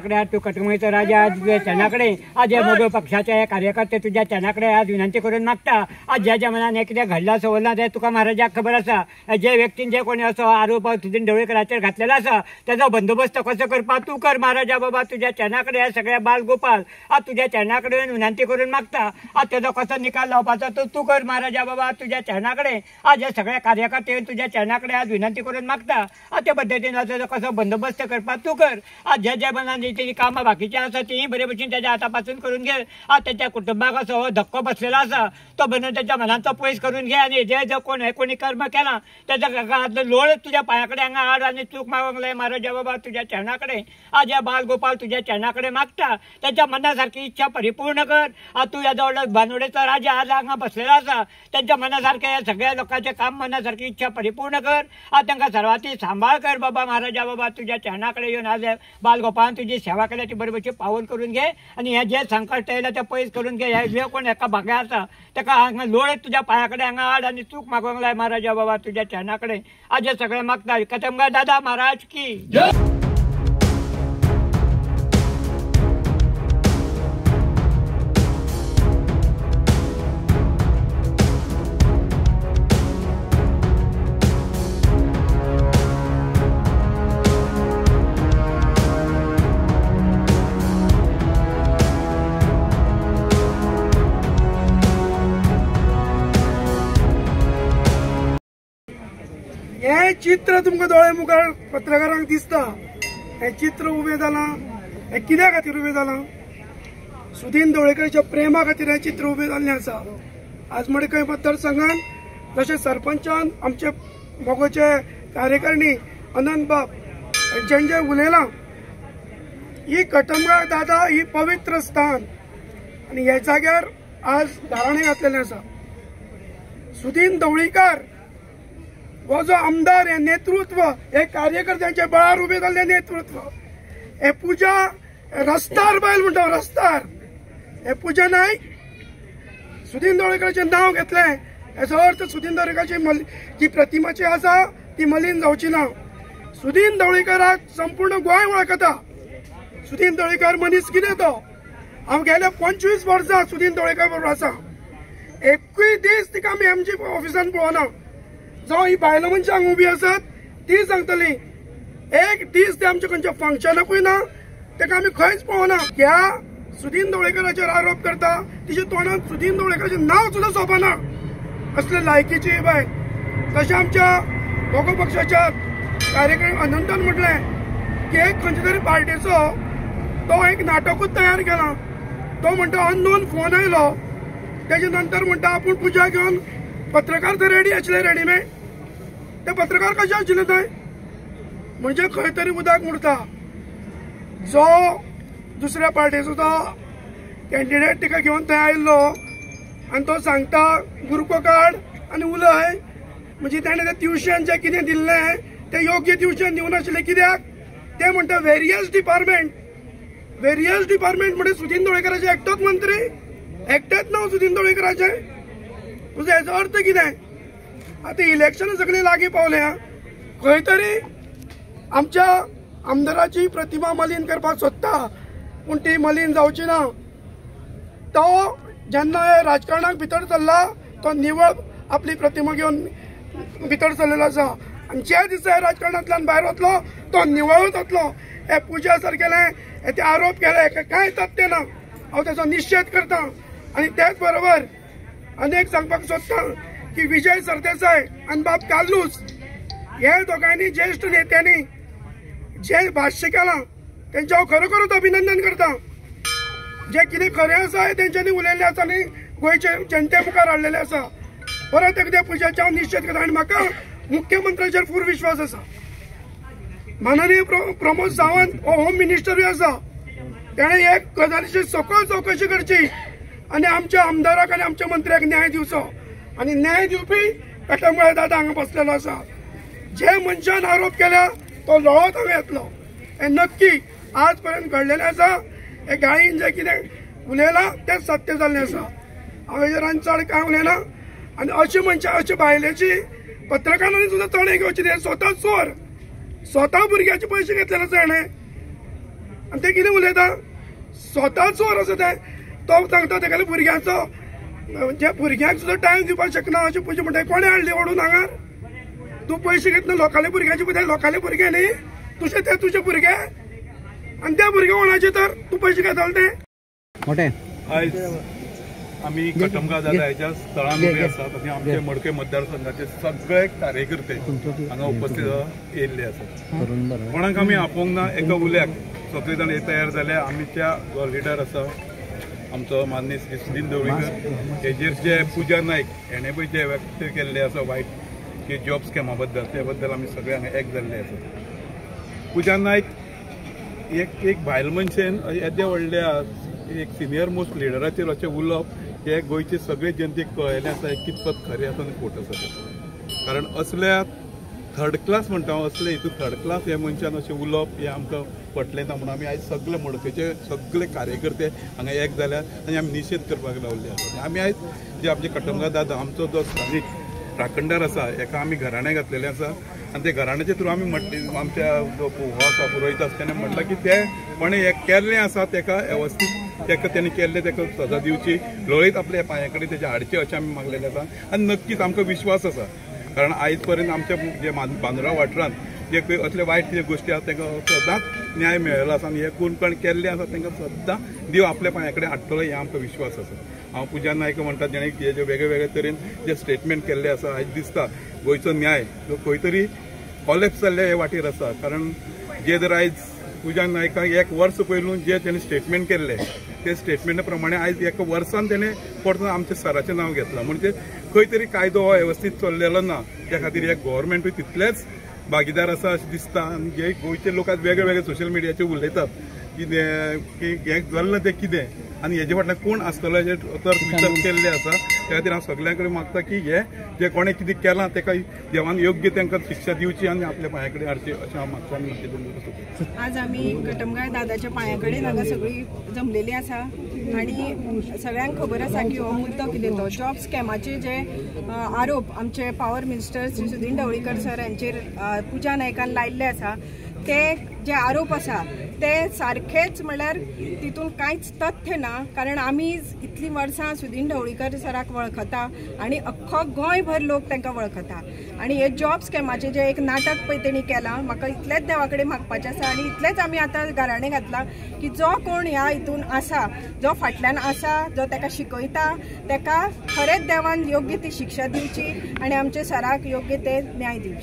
तूं कटमगाळचो राजा आज तुज्या चरणाकडे आज हे मगो पक्षाचे कार्यकर्ते तुज्या चरणाकडे आज विनंती करून मागता। आज ज्या ज्या मनान हें कितें घडलां सवरलां तें तुका महाराजाक खबर आसा। जे व्यक्तीन जे कोणी असो आरोप सुदीन ढवळीकराचेर घातलेलो आसा तेजो बंदोबस्त कसो करपाक तूं कर महाराजा बाबा। तुज्या चरणाकडे हे सगळे बाल गोपाल आज तुज्या चरणाकडे विनंती करून मागता। आज तेजो कसो निकाल लावपाचो तो तूं कर महाराजा बाबा। तुज्या चरणाकडे आज हे सगळे कार्यकर्ते तुज्या चरणाकडे आज विनंती करून मागता। आज त्या पद्दतीन तेजो कसो बंदोबस्त करपाक तूं कर। आज ज्या ज्या मनान तेजी कामां बाकीची आसा तीय बरे भशेन तेज्या हाता पासून करून घे। आज तेच्या कुटुंबाक असो हो धक्को बसलेलो आसा तो बनून तेच्या मनाचो पयस करून घे आनी जे जे कोण हे कोणी कर्म केलां तेच्या लोळ तुज्या पांया कडेन हांगा हाड आनी चूक मागूंक लाय महाराजा बाबा। तुज्या चरणा कडेन आज हे बाल गोपाल तुज्या चरणा कडेन मागता तेच्या मना सारकी इच्छा परिपूर्ण कर। आज तूं येदो व्हडलो बानवडेचो राजा आज हांगा बसलेलो आसा तेंच्या मना सारकें ह्या सगळ्या लोकांचें काम मना सारकी इच्छा परिपूर्ण कर। आज तांकां सर्वांची सांबाळ कर बाबा महाराजा बाबा। तुज्या चरणा कडेन येवन आज बाल गोपाळान तुजी सेवा केल्या ती बरे भशेन पावन करून घे आनी हे जे संकट येयलां तें पयस करून घे। हे जे कोण एका भाग्या आसा ताका हांगा लोळ तुज्या पांया कडेन हांगा हाड आनी चूक मागूंक लाय महाराजा बाबा। तुज्या चरणा कडेन आज हे सगळें मागता। कटमगाळ दादा महाराज की जय। हे चित्र तुमकां दोळे मुखार पत्रकारांक दिसता। हे चित्र उबें जालां हें कित्या खातीर उबें जालां? सुदीन ढवळीकराच्या प्रेमा खातीर हें चित्र उबें जाल्लें आसा। आज मडकय मतदारसंघान जशें सरपंचान आमचे मोगोचे कार्यकारिणी अनंत बाब हेंच्यानी जें उलयलां, ही कटमगाळ दादा ही पवित्र स्थान आनी ह्या जाग्यार आज दाराणें घातलेलें आसा। सुदीन ढवळीकर हो जो आमदार हे नेतृत्व हे कार्यकर्त्यांच्या बळार उबें जाल्लें नेतृत्व, हे पुजा रस्तार बायल म्हणटा रस्तार, हे पुजा नायक सुदीन ढवळीकराचें नांव घेतलें हेचो अर्थ सुदीन ढवळीकराची जी प्रतिमाची आसा ती मलीन जावची ना। सुदीन ढवळीकराक संपूर्ण गोंय वळखता। सुदीन ढवळीकर मनीस कितें तो, हांव गेल्या 25 वर्सां सुदीन ढवळीकर बरोबर आसा। एकूय दीस तिका आमी एमजी ऑफिसान पळोवना। जावं ही बायलां मनशां हांगा उबी आसात ती सांगतली एक दीस ते आमच्या खंयच्या फंक्शनाकूय ना, ताका आमी खंयच पळोवना। ह्या सुदीन ढवळीकराचेर आरोप करता तिच्या तोंडान सुदीन ढवळीकराचें नांव सुद्दां सोबना असले लायकीची ही बायल। तशें आमच्या मगो पक्षाच्या कार्यकारी अनंतान म्हटलें की एक खंयच्या तरी पार्टीचो तो एक नाटकूच तयार केला। तो म्हणटा अननोन फोन आयलो, तेजे नंतर म्हणटा आपूण पुजा घेवन पत्रकार तर रेडी आशिल्ले रेडीमेड, ते पत्रकार कशे आशिल्ले थंय? म्हणजे खंय तरी उदक मुरता। जो दुसऱ्या पार्टीचो तो कॅन्डिडेट तिका घेवन थंय आयिल्लो आनी तो सांगता गुरको काड आनी उलय, म्हणजे ताणें तें ट्युशन जें कितें दिल्लें तें योग्य ट्युशन दिवनाशिल्लें। कित्याक ते म्हणटा वेरियस डिपार्टमेंट, वेरियस डिपार्टमेंट म्हणजे सुदीन ढवळीकराचें एकटोच मंत्री, एकटेच नांव सुदीन ढवळीकराचें। तुजो हेचो अर्थ कितें? आतां इलेक्शनां सगळीं लागीं पावल्या, खंय तरी आमच्या आमदाराची प्रतिमा मलीन करपाक सोदता, पूण ती मलीन जावची ना। तो जेन्ना राजकारणाक भितर सरला तो निवळ आपली प्रतिमा घेवन भितर सरलेलो आसा आनी जे दिसा राजकारणांतल्यान भायर वतलो तो निवळूच वतलो। हे पुजा सारकेले हे ते आरोप केले कांय तथ्य ना, हांव ताचो निशेध करता। आनी तेच बरोबर अनेक सांगपाक सोदता की विजय सरदेसाय आनी बाब कार्लूस हे दोगांनी ज्येश्ठ नेत्यांनी जे भाश्य केलां तेंचें हांव खरोखरूच अभिनंदन करता। जे कितें खरें आसा हें तेंच्यांनी उलयल्लें आसा आनी गोंयचे जनते मुखार हाडलेलें आसा। परत एकदां पुजाचो हांव निशेध करता आनी म्हाका मुख्यमंत्र्याचेर फूल विश्वास आसा। माननीय प्रमोद सावंत हो होम मिनिस्टरूय आसा, ताणें एक गजालीची सकल चवकशी करची आनी आमच्या आमदाराक आनी आमच्या मंत्र्याक न्याय दिवचो आनी न्याय दिवपी कटमगाळ दादा हांगा बसलेलो आसा। जे मनशान आरोप केल्या तो लोळत हांगा येतलो हें नक्की आज पर्यंत घडलेलें आसा। हे गायीन जें कितें उलयलां तें सत्य जाल्लें आसा। हांव हेजेर आनी चड कांय उलयना आनी अशी मनशां अशी बायलेची पत्रकारांनी सुद्दां चणे घेवची, ते स्वता चोर, स्वता भुरग्याचे पैसे घेतलेले आसा हेणें. आनी ते कितें उलयता, स्वता चोर आसा ते. तो सांगता तेगेल्या भुरग्यांचो, जे भुरग्यांक सुद्दां टायम दिवपाक शकना अशे पयशे म्हणटा. कोणें हाडले ओडून हांगार? तूं पयशे घेतना लोकांले भुरग्यांचे पळय, लोकांले भुरगे न्ही तुजे, ते तुजे भुरगे आनी ते भुरगे कोणाचे तर तूं पयशे घेताले ते. मोठे आयज आमी कटमगांव दादा ह्या स्थळान उबे आसात आनी आमचे मडकय मतदारसंघाचे सगळे कार्यकर्ते हांगा उपस्थित येयल्ले आसात. कोणाक आमी आपोवंक ना, एका उल्याक सगळे जाण तयार जाले. आमच्या जो लिडर आसा आमचो माननीय श्री सुदीन ढवळीकर हेजेर जे पूजा नायक हेणें पळय जे व्यक्त केल्ले आसा वायट की जॉब स्कॅमा बद्दल, ते बद्दल आमी सगळे हांगा एक जाल्ले आसात. पूजा नायक एक एक बायल मनशेन येद्या व्हडल्या एक सिनियर मोस्ट लिडराचेर अशें उलोवप हे गोंयचे सगळे जनतेक कळयलें आसा हें कितपत खरें आसा आनी खोट आसा तें. कारण असल्या थर्ड क्लास म्हणटा हांव, असले हितून थर्ड क्लास हे मनशान अशें उलोवप हें आमकां पटलें ना. म्हणून आमी आयज सगळे मडकयचे सगळे कार्यकर्ते हांगा एक जाल्यार आनी आमी निशेध करपाक लावल्ले आसा. आमी आयज जे आमचे कटमगांव दादा आमचो जो स्थानीक राखणदार आसा हेका आमी घराणें घातलेलें आसा आनी ते घराण्याचे थ्रू आमी म्हटलें आमच्या जो हो आसा पुरोहीत आसा तेणें म्हटलां की ते कोणें हें केल्लें आसा तेका वेवस्थीत तेका तेणें केल्लें तेका सजा दिवची, लळीत आपल्या पांया कडेन तेजे हाडचें अशें आमी मागलेलें आसा. आनी नक्कीच आमकां विश्वास आसा, कारण आयज पर्यंत आमच्या जे बांद्रा वाठारांत जे खंय असले वायट कितें गोश्टी आसा तांकां सदांच न्याय मेळ्ळो आसा आनी हे कोण कोण केल्ले आसा तांकां सद्दां देव आपल्या पांया कडेन हाडटलो हें आमकां विश्वास आसा. हांव पूजा नायक म्हणटा जेणें जे वेगळे वेगळे तरेन जे स्टेटमेंट केल्ले आसा, आयज दिसता गोंयचो न्याय जो खंय तरी कॉलेप्स जाल्ले हे वाटेर आसा. कारण जे जर आयज पूजा नायकाक एक वर्स पयलू जे तेणें स्टेटमेंट केल्लें ते स्टेटमेंटा प्रमाणे आयज एका वर्सान तेणें परतून आमच्या सराचें नांव घेतलां, म्हणजे खंय तरी कायदो हो वेवस्थीत चल्लेलो ना. त्या खातीर हे गव्हर्मेंटूय तितलेच भागीदार आसा अशें दिसता. आनी जे गोंयचे लोक आज वेगळे वेगळे सोशल मिडियाचेर उलयतात की हें चल्लां तें कितें आनी हेजे फाटल्यान कोण आसतलो हेजेर तर्क वितर्क केल्ले आसा. त्या खातीर हांव सगळ्यां कडेन मागता की हे जे कोणें कितें केलां तेका देवान योग्य तांकां शिक्षा दिवची आनी आपल्या पांया कडेन हाडची अशें हांव मागता. आनी आज आमी कटमगांव दादाच्या पांया कडेन हांगा सगळी जमलेली आसा आनी सगळ्यांक खबर आसा की हो मुद्दो कितें तो जॉब स्कॅमाचे जे आरोप आमचे power minister Shri Sudin Dhavalikar sir हांचेर पूजा नायकान लायिल्ले आसा, ते जे आरोप आसा ते सारखेच म्हणल्यार तितून कांयच तथ्य ना. कारण आमी इतलीं वर्सां सुदीन ढवळीकर सराक वळखता आनी अख्खो गोंयभर लोक तांकां वळखता आनी हे जॉब स्कॅमाचें जें एक नाटक पळय तेणी केलां, म्हाका इतलेंच देवा कडेन मागपाचें आसा आनी इतलेंच आमी आतां घराणें घातलां की जो कोण ह्या हितून आसा, जो फाटल्यान आसा, जो ताका शिकयता ताका खरेंच देवान योग्य ती शिक्षा दिवची आनी आमच्या सराक योग्य ते न्याय दिवचे.